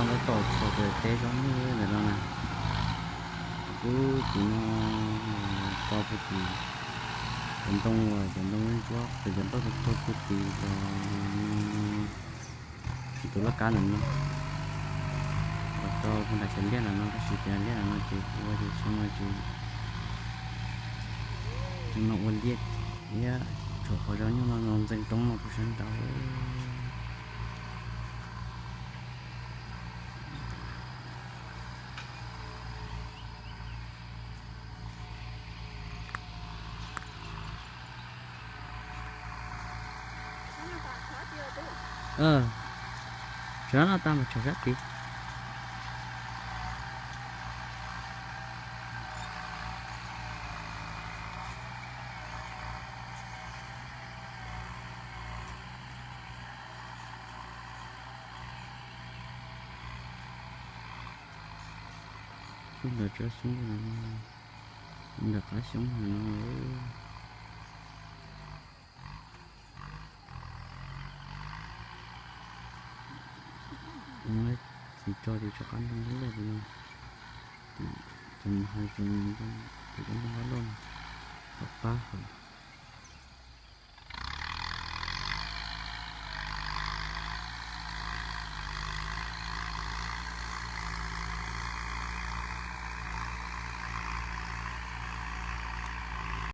Lawv tau txog pem teb zov nyuj ntawm no na. Kuv tim no tau puag tim cov ntoo uas cov ntoo ntsuab pem cov npawb puag tim cov tus laj kab ntawm no. Los rau puag nram cov liaj ntawm no tab sis cov liaj ntawm no ces ua ces xyoo no ces xyoo no ua liaj thiab tshuav qhov zov nyuj no no ntxeev roob no puag sab nraud. Tsam no tag mas tsham sab tid. Ntawm tsob xyoob no, ntawm qab xyoob no. Txiv tso ces tso qab ntoo loj loj no, cov mus hav zoov, cov ntoo loj loj, tom qab hauv.